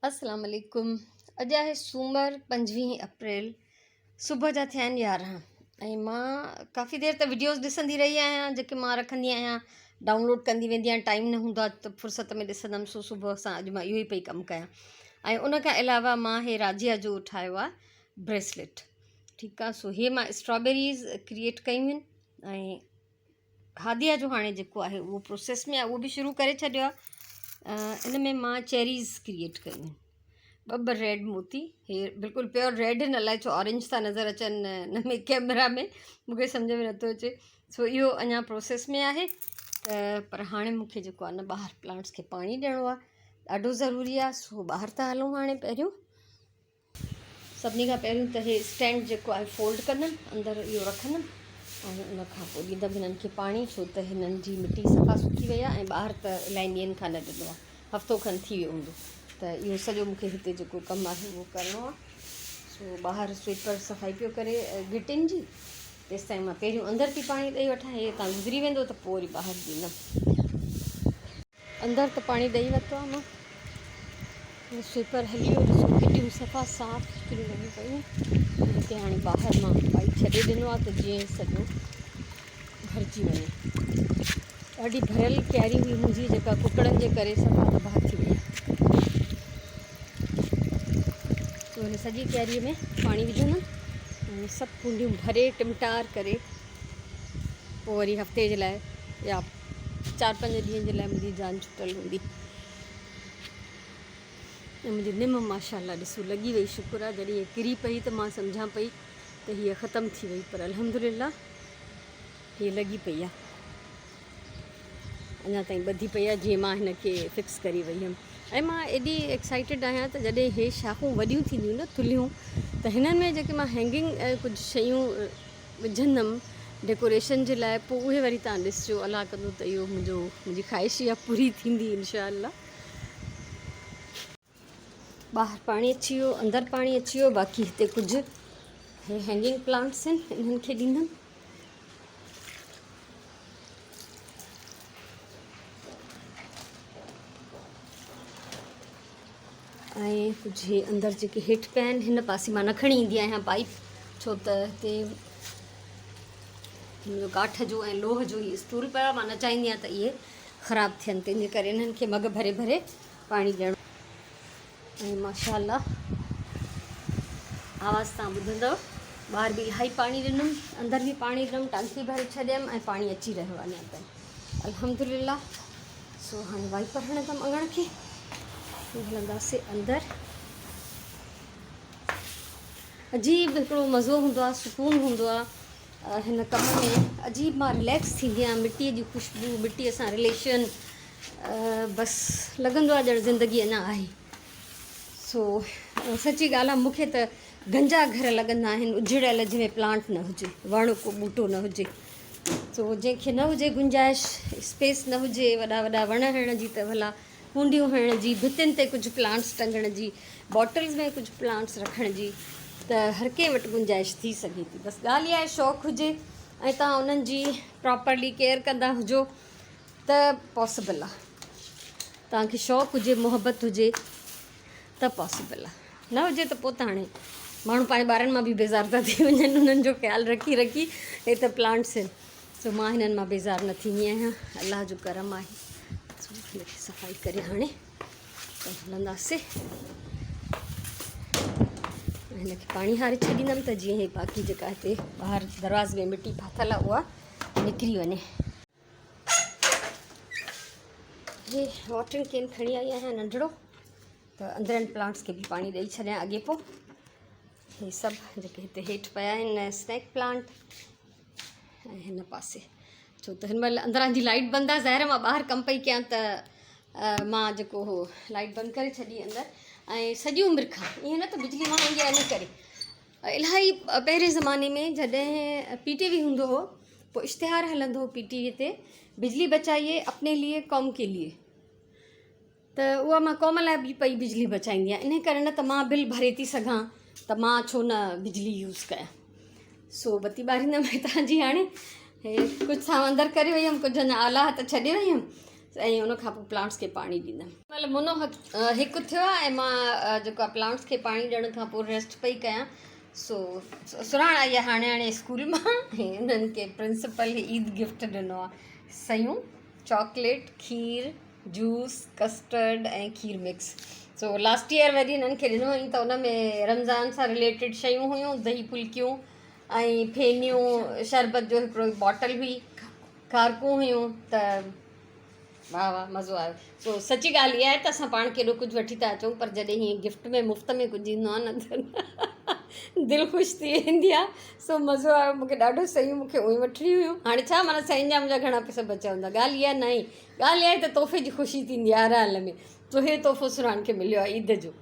السلام عليڪم اڄ آهي سومر 25 اپريل صبح جا ٿيا آهن 11 ۽ مان ڪافي دير ته وڊيوز ڏسندي رهي آهيان جيڪي مان رکندي آهيان ڊائونلوڊ ڪندي ويندي آهيان ٽائيم نه هوندو آهي ته فرصت ۾ ڏسندم سو صبح سان اڄ مان اهو ئي پئي ڪم ڪيان ۽ ان کان علاوه مان هي راجيا جو ٺاهيو آهي بريسليٽ ٺيڪ آهي سو هي مان اسٽرابيريز ڪريئيٽ ڪيون آهن ۽ هاديه جو هاڻي جيڪو آهي اهو پروسيس ۾ آهي اهو به شروع ڪري ڇڏيو آهي ان ۾ مان چيريز ڪريئيٽ ڪيون آهن ٻه ٻه ريڊ موتي هي بلڪل پيور ريڊ آهن الائي ڇو اورينج ٿا نظر اچن هن ۾ ڪيمرا ۾ مونکي سمجهه ۾ نٿو اچي سو اهو اڃا پروسيس ۾ آهي ته پر هاڻي مونکي جيڪو آهي نه ٻاهر پلانٽس کي پاڻي ڏيڻو آهي ڏاڍو ضروري آهي سو ٻاهر ٿا هلون هاڻي پهريون سڀني کان پهريون ته هي اسٽينڊ جيڪو آهي فولڊ ڪندم اندر اهو رکندم ۽ ان کان پوء ڏيندم هنن کي پاڻي ڇو ته هنن جي مٽي صفا سڪي وئي آهي ۽ ٻاهر ته الاهي ڏينهن کان نه ڏنو آهي هفتو کن ٿي ويو هوندو ته اهو سڄو مونکي هتي جيڪو ڪم آهي اهو ڪرڻو آهي سو ٻاهر سوئپر صفائي پيو ڪري گهٽين جي تيستائين مان پهريون اندر ٿي پاڻي ڏئي وٺان هي هتان گذري ويندو ته پوء وري ٻاهر ڏيندم اندر ته پاڻي ڏئي ورتو آهي مان سوئپر هلي ويو ڏسو گهٽيون صفا صاف سٿريون لڳيون پيون هتي هاڻي ٻاهر مان پائيپ ڇڏي ڏنو آهي ته جيئن سڄو ڀرجي وڃي ڏاڍي ڀريل ڪياري هئي منهنجي جيڪا ڪڪڙن جي ڪري صفا تباهه ٿي وئي سو هن سڄي ڪياريء ۾ پاڻي وجهندم ۽ سڀ ڪونڊيون ڀري ٽمٽار ڪري پوء وري هفتي جي لاء يا چار پنج ڏينهن جي لاء منهنجي جان ڇٽل هوندي. ۽ منهنجي نم ماشاء الله ڏسو لڳي وئي شڪر آ جڏهن هيء ڪري پئي ته مان سمجهان پئي ته هيء ختم ٿي وئي پر الحمد لله هيء لڳي پئي آ اڃا تائين ٻڌي پئي آ جيئن مان هن کي فڪس ڪري وئي هيم ۽ مان ايڏي ايڪسائيٽيڊ آهيان ته جڏهن هي شاخون وڏيون ٿينديون نه ٿلهيون ته هنن ۾ جيڪي مان هينگنگ ڪجهه شيون وجهندم ڊيڪوريشن جي لاء پوء اهي وري تان ڏسجو الله ڪندو ته اهو منهنجو منهنجي خواهش اها پوري ٿيندي انشاء الله. ٻاهر پاڻي اچي ويو اندر پاڻي اچي ويو باقي هتي ڪجهه هي هينگنگ پلانٽس آهن انهن کي ڏيندم. ۽ ڪجهه هي اندر جيڪي هيٺ پيا آهن هن پاسي مان نه کڻي ايندي آهيان پائيپ ڇو ته هتي هن جو ڪاٺ جو ۽ لوهه جو هي اسٽول پيو آهي مان نه چاهيندي آهيان ته اهي خراب ٿين تنهن جي ڪري انهن کي مگ ڀري ڀري پاڻي ڏيڻو ۽ ماشاء الله آواز تان ٻڌندو ٻاهر به الاهي پاڻي ڏنم اندر به پاڻي ڏنم ٽانڪي ڀري ڇڏيم ۽ پاڻي اچي رهيو آهي اڃا تائين الحمد لله سو هاڻي وائپر هڻندم اڱڻ کي پوء هلنداسي اندر عجيب هڪڙو مزو هوندو آهي سڪون هوندو آهي هن ڪم ۾ عجيب مان رليڪس ٿيندي آهيان مٽيء جي خوشبو مٽيء سان رليشن بس لڳندو آهي ڄڻ زندگي اڃا آهي سو سچي ڳالهه آهي مونکي ته گنجا گهر لڳندا آهن اجڙيل جنهن ۾ پلانٽ نه هجي وڻ ڪو ٻوٽو نه هجي سو جنهن کي نه هجي گنجائش، اسپيس نه هجي وڏا وڏا وڻ هڻڻ جي ته ڀلا ڪونڊيون هڻڻ جي، ڀتين تي ڪجهه پلانٽس ٽنگڻ جي، باٽلز ۾ ڪجهه پلانٽس رکڻ جي ته هر ڪنهن وٽ گنجائش ٿي سگهي ٿي. بس ڳالهه اها آهي شوق هجي ۽ توهان انهن جي پراپرلي ڪيئر ڪندا هجو ته پاسيبل آهي. توهان کي شوق هجي محبت هجي ته پاسيبل آ نه هجي ته پوء ته هاڻي ماڻهو پنهنجي ٻارن مان به بيزار ٿا ٿي وڃن انهن جو خيال رکي رکي هي ته پلانٽس آهن سو مان هنن مان بيزار نه ٿيندي آهيان الله جو ڪرم آهي سو هن کي صفائي ڪري هاڻي ته هلنداسي هن کي پاڻي هاري ڇڏيندم ته جيئن هي باقي جيڪا هتي ٻاهر دروازي ۾ مٽي ڦاٿل آهي اها نڪري وڃي هي واٽرنگ ڪين کڻي آئي آهيان ننڍڙو ته اندرين پلانٽس کي به پاڻي ڏئي ڇڏيان اڳي پوء هي سڀ جيڪي هتي هيٺ پيا آهن اسنيڪ پلانٽ ۽ هن پاسي ڇو ته هن مهل اندران جي لائٽ بند آهي ظاهر مان ٻاهر ڪم پئي ڪيان ته مان جيڪو هو لائٽ بند ڪري ڇڏي اندر ۽ سڄي عمر کان ائين نه ته بجلي مهانگي آهي ان ڪري الاهي پهرين زماني ۾ جڏهن پي ٽي وي هوندو هو پوء اشتهار هلندو هو پي ٽي وي تي بجلي بچائيي اپني ليي قوم ڪي ليي ته اها مان قوم لاء به پئي بجلي بچائيندي آهيان انهي ڪري نه ته مان بل ڀري ٿي سگهان ته مان ڇو نه بجلي يوز ڪيان سو بتي ٻاريندم هتان جي هاڻي هي ڪجهه سامان اندر ڪري وئي هيم ڪجهه اڃا آلا هٿ ڇڏي وئي هيم ۽ ان کان پوء پلانٽس کي پاڻي ڏيندم. مهل منو هڪ ٿيو آهي ۽ مان جيڪو آهي پلانٽس کي پاڻي ڏيڻ کان پوء ريسٽ پئي ڪيان سو سرهاڻ آئي آهي هاڻي هاڻي اسڪول مان ۽ انهن کي پرنسپل عيد گفٽ ڏنو آهي سيون چاڪليٽ کير جوس ڪسٽرڊ ۽ کير مڪس سو لاسٽ ايئر وري هنن کي ڏنو هئائين ته ان ۾ رمضان سان رليٽيڊ شيون هيون دهي ڦلڪيون ۽ ڦينيون شربت جو هڪڙو باٽل هئي کارڪون هيون ته واهه واهه مزو آيو سو سچي ڳالهه اها آهي ته اسان پاڻ ڪيڏو ڪجهه وٺي ٿا اچون پر جڏهن هيئن گفٽ ۾ مفت ۾ ڪجهه ايندو آهي نه ته دل خوش ٿي ويندي آهي سو مزو آيو مونکي ڏاڍو سيون مونکي اهي وٺڻيون هيون هاڻي ڇا معنيٰ سين جا منهنجا گهڻا پئسا بچيا هوندا ڳالهه اها نه آهي ڳالهه اها آهي ته تحفي جي خوشي ٿيندي آهي هر حال ۾ سو هي تحفو سرهاڻ کي مليو آهي عيد جو.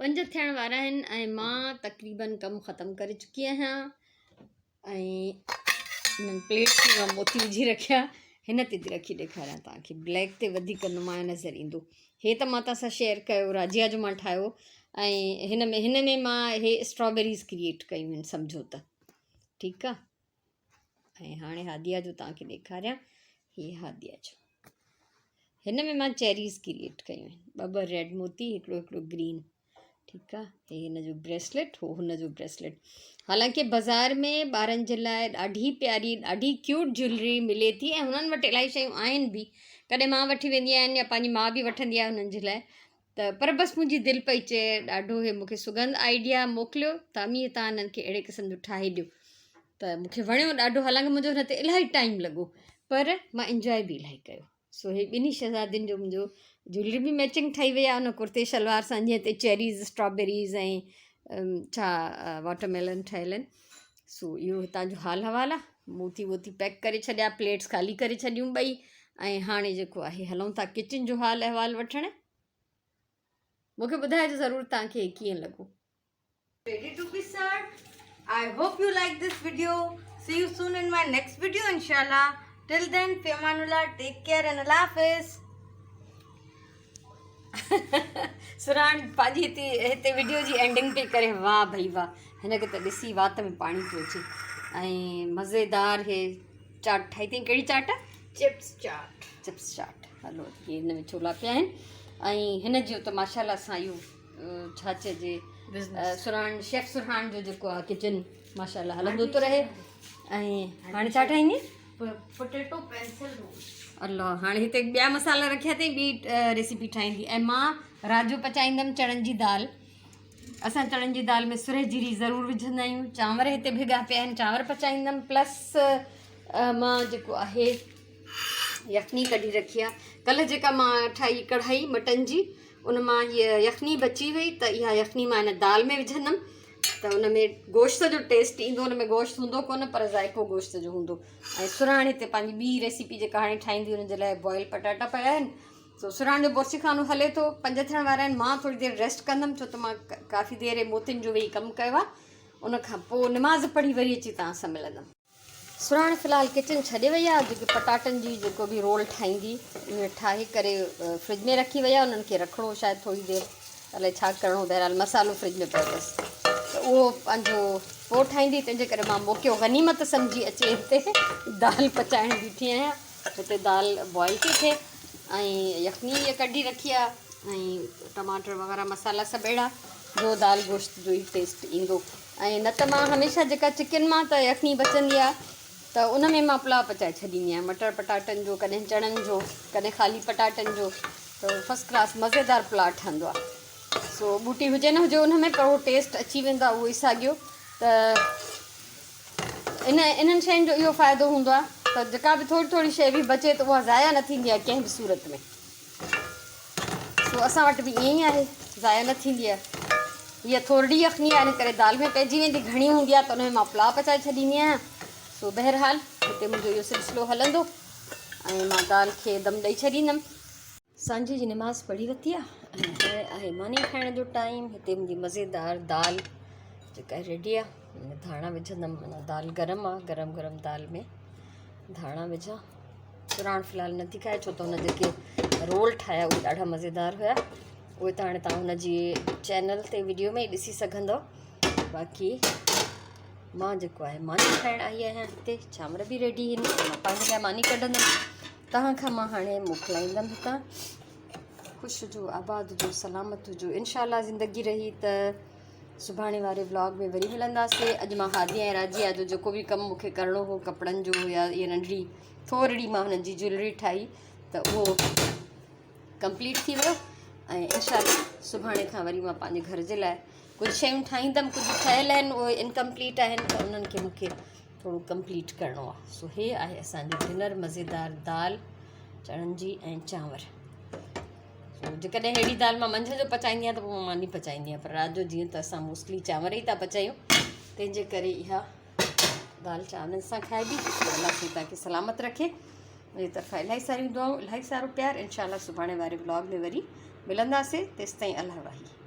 پنج ٿيڻ وارا آهن ۽ مان تقريبن ڪم ختم ڪري چڪي آهيان ۽ انهن پليٽس ۾ مان موتي وجهي رکيا هن تي ٿي رکي ڏيکاريان توهان کي بليڪ تي وڌيڪ نمايان نظر ايندو هي ته مان توهان سان شيئر ڪيو راجيا جو مان ٺاهيو ۽ هن ۾ هن ۾ مان هي اسٽرابيريز ڪريئيٽ ڪيون آهن سمجهو ته ٺيڪ آهي ۽ هاڻي هاديا جو توهان کي ڏيکاريان هي هاديا جو هن ۾ مان چيريز ڪريئيٽ ڪيون آهن ٻه ٻه ريڊ موتي هڪڙو هڪڙو گرين ٺيڪ آ هي هن جو بريسليٽ هو هن جو بريسليٽ حالانڪه بازار ۾ ٻارن جي لاء ڏاڍي پياري ڏاڍي ڪيوٽ جيولري ملي ٿي ۽ هنن وٽ الاهي شيون آهن به ڪڏهن مان وٺي ويندي آهيان يا پنهنجي ماء به وٺندي آهي هنن جي لاء ته پر بس منهنجي دل پئي چئي ڏاڍو هي مونکي سڳنڌ آئيڊيا موڪليو ته امي تان هنن کي اهڙي قسم جو ٺاهي ڏيو ته مونکي وڻيو ڏاڍو حالانڪه منهنجو هن تي الاهي ٽائيم لڳو پر مان انجواء به الاهي ڪيو سو هي ٻنهي شهزادين جو منهنجو جيولري به ميچنگ ٺهي وئي آهي ان ڪرتي شلوار سان جيئن تي چيريز اسٽرابيريز ۽ ڇا واٽر ميلن ٺهيل آهن سو اهو هتان جو حال حوال آهي موتي ووتي پيڪ ڪري ڇڏيا پليٽس خالي ڪري ڇڏيون ٻئي ۽ هاڻي جيڪو آهي هلون ٿا ڪچن جو حال احوال وٺڻ مونکي ٻڌائجو ضرور توهان کي ڪيئن لڳو. Ready to be served. I hope you like this video. See you soon in my next video inshallah. Till then fi amanullah take care and Allah Hafiz. سرهاڻ پنهنجي هتي هتي وڊيو جي اينڊنگ پئي ڪري واهه ڀئي واهه هن کي ته ڏسي وات ۾ پاڻي پيو اچي ۽ مزيدار هي چاٽ ٺاهي اٿئي ڪهڙي چاٽ چپس چاٽ چپس چاٽ هلو هي هن ۾ ڇولا پيا آهن ۽ هن جو ته ماشاءالله سان اهو ڇا چئجي سرهاڻ شيف سرهاڻ جو جيڪو آهي ڪچن ماشاءالله هلندو ٿو رهي ۽ هاڻي ڇا ٺاهيندي پوٽيٽو پينسل رول. الله هاڻي هتي ٻيا مصالحا رکيا اٿئي ٻي ريسيپي ٺاهيندي ۽ مان رات جو پچائيندم چڻن جي دال اسان چڻن جي دال ۾ سرهه جيري ضرور وجهندا آهيون چانور هتي ڀڳا پيا آهن چانور پچائيندم پلس مان جيڪو آهي يخني ڪڍي رکي آهي ڪلهه جيڪا مان ٺاهي ڪڙهائي مٽن جي ان مان هيء يخني بچي وئي ته اها يخني مان هن دال ۾ وجهندم ته ان ۾ گوشت جو ٽيسٽ ايندو ان ۾ گوشت هوندو ڪونه پر ذائقو گوشت جو هوندو ۽ سرهاڻي تي پنهنجي ٻي ريسيپي جيڪا هاڻي ٺاهيندي ان جي لاء بوائل پٽاٽا پيا آهن سو سرهاڻ جو بورچي خانو هلي ٿو پنج ٿيڻ وارا آهن مان ٿوري دير ريسٽ ڪندم ڇو ته مان ڪافي دير موتين جو ويهي ڪم ڪيو آهي ان کان پوء نماز پڙهي وري اچي توهان سان ملندم. سرهاڻ في الحال ڪچن ڇڏي وئي آهي جيڪي پٽاٽن جي جيڪو به رول ٺاهيندي اهي ٺاهي ڪري فرج ۾ رکي وئي آهي انهن کي رکڻو شايد ٿوري دير الائي ڇا ڪرڻو بهرحال مصالحو فرج ۾ پيو اٿس ته اهو پنهنجو پوء ٺاهيندي تنهن جي ڪري مان موقعو غنيمت سمجهي اچي هتي دال پچائڻ بيٺي آهيان هتي دال بوائل ٿي ٿئي ۽ يخني اها ڪڍي رکي آهي ۽ ٽماٽر وغيره مصالحا سڀ اهڙا جو دال گوشت جو ئي ٽيسٽ ايندو ۽ نه ته مان هميشه جيڪا چڪن مان ته يخني بچندي آهي ته ان ۾ مان پلاء پچائي ڇڏيندي آهيان مٽر پٽاٽن جو ڪڏهن چڻن جو ڪڏهن خالي پٽاٽن جو ته فرسٽ ڪلاس مزيدار پلاء ٺهندو آهي سو ٻوٽي هجي نه هجي ان ۾ پر اهو ٽيسٽ اچي ويندو آهي اهو ئي ساڳيو ته ان انهن شين جو اهو فائدو هوندو آهي ته جيڪا به ٿوري ٿوري شي به بچي ته اها ضايع نه ٿيندي آهي ڪنهن به صورت ۾ سو اسان وٽ به ائين ئي آهي ضايع نه ٿيندي آهي. هيء ٿورڙي يخني آهي ان ڪري دال ۾ پئجي ويندي، گهڻي هوندي آهي ته ان ۾ مان پلاء پچائي ڇڏيندي آهيان. سو بهرحال هتي منهنجو اهو سلسلو هلندو ۽ مان دال کي دم ڏئي ڇڏيندم. سانجهي جي نماز پڙهي ورتي آهي ۽ هاڻي آهي ماني کائڻ جو ٽائيم. هتي منهنجي مزيدار دال جيڪا ريڊي آهي. هن ۾ ڌاڻا وجهندم، اڃا دال گرم آهي، گرم گرم دال ۾ ڌاڻا وجهان. سرهاڻ في الحال نٿي کائي ڇو ته هن جيڪي رول ٺاهيا اهي ڏاڍا مزيدار هيا اهي ته هاڻي توهان هن جي چينل تي وڊيو ۾ ئي ڏسي سگهندو باقي مان جيڪو آهي ماني کائڻ آئي آهيان هتي چانور به ريڊي آهن مان پنهنجي لاء ماني ڪڍندم توهان کان مان هاڻي موڪلائيندم هتان. خوش هجو، آباد هجو، سلامت هجو. انشاء الله زندگي رهي ته سڀاڻي واري ولاگ ۾ وري ملنداسي. اڄ مان هادي ۽ راجيا جو جيڪو به ڪم مونکي ڪرڻو هو ڪپڙن جو يا اها ننڍڙي ٿورڙي مان هنن جي جيولري ٺاهي ته اهو ڪمپليٽ ٿي ويو ۽ انشاء الله سڀاڻي کان وري مان پنهنجي گهر جي لاء ڪجهه شيون ٺاهيندم ڪجهه ٺهيل آهن اهي انڪمپليٽ آهن ته انهن کي مونکي ٿورو ڪمپليٽ ڪرڻو آهي. سو هي آهي اسان جو ڊنر مزيدار دال چڻن جي ۽ چانور. سو جيڪڏهن ههڙي دال مان منجهند جو پچائيندي آهيان ته پوء مان ماني پچائيندي آهيان پر رات جو جيئن ته اسان موسٽلي چانور ئي ٿا پچايون تنهن جي ڪري اها دال چانورن سان کائبي. الله سائين توهان کي سلامت رکي. منهنجي طرفان الاهي ساريون دعائون الاهي سارو پيار. انشاء الله سڀاڻي واري ولاگ ۾ وري ملنداسين تيستائين الله واهي.